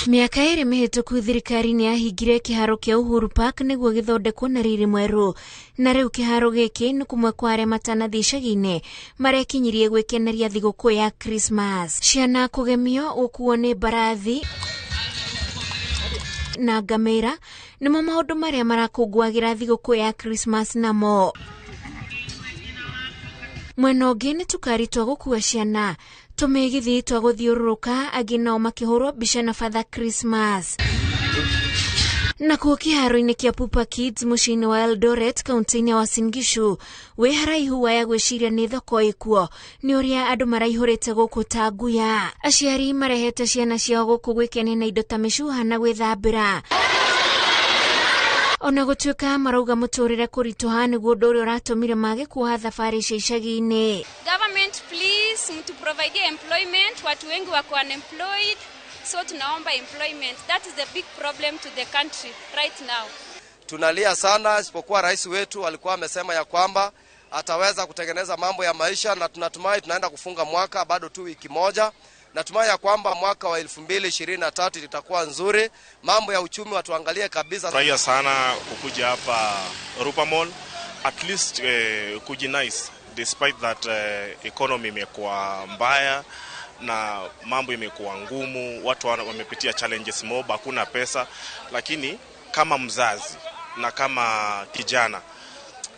Mĩaka 2 mĩhĩtũku thirikari nĩ yahingire kĩharo kĩa Uhuru Park nĩguo gĩthondekwo na riri mwerũ, na rĩu kĩharo gĩkĩ nĩ kũmwe kwa arĩa matanathiĩ icagi-inĩ marekinyirie gwĩkeneria thigũkũ ya Christmas. Ciana kũgemio, gũkuo nĩ mbarathi na ngamĩra nĩmo maũndũ marĩa marakũngũagĩra thigũkũ ya Christmas namo. Mwena ũngĩ nĩ tũkari twa gũkua ciana, tũmĩgithi twa gũthiũrũrũka, angĩ nao makĩhũrwo mbica na Father Christmas. Nakuo kĩharo-inĩ kĩa Pupa Kids mũciĩ-inĩ wa Eldoret kaunti-inĩ ya Uasin Gishu wĩ haraihu waya gwĩciria nĩ thoko ĩkuo nĩ ũrĩa andũ maraihũrĩte gũkũ ta nguya. Aciari marehete ciana ciao gũkũ gwĩkenia na indo ta mĩcuha na gwĩthambĩra. Ona gũtuĩka marauga mũtũrĩre kũritũha nĩguo ũndũ ũrĩa ũratũmire mage kuoha thabarĩ cia icagi-inĩ. Government please mtuprovide employment, watu wengi wako unemployed, so tunaomba employment. That is the big problem to the country right now. Tunalia sana, isipokuwa rais wetu alikuwa amesema ya kwamba ataweza kutengeneza mambo ya maisha, na tunatumai tunaenda kufunga mwaka bado tu wiki moja. Natumai ya kwamba mwaka wa 2023 itakuwa nzuri. Mambo ya uchumi watuangalie kabisa. Furahia sana kukuja hapa Rupa Mall, at least kujinice despite that economy imekuwa mbaya na mambo imekuwa ngumu, watu wamepitia challenges mob, hakuna pesa, lakini kama mzazi na kama kijana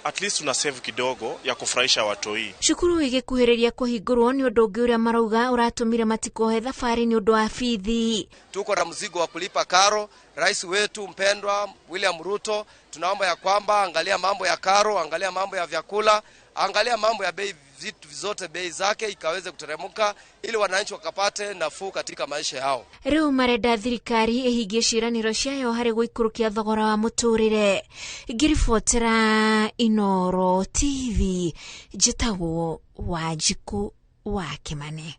at least una save kidogo ya kufurahisha watoi. Cukuru igĩkuhĩrĩria kũhingũrwo nĩ ũndũ ũngĩ ũrĩa marauga ũratũmire matikohe thabarĩ nĩ ũndũ wa bithi. Tuko na mzigo wa kulipa karo. Rais wetu mpendwa William Ruto, tunaomba ya kwamba angalia mambo ya karo, angalia mambo ya vyakula, angalia mambo ya bei, vitu zote bei zake ikaweze kuteremka ili wananchi wakapate nafuu katika maisha yao. Rĩu marenda thirikari ĩhingie ciĩranĩro ciayo harĩ gũikũrũkia thogora wa mũtũrĩre. Ngĩribotera Inooro TV, njĩtagwo Wanjikũ wa Kĩmani.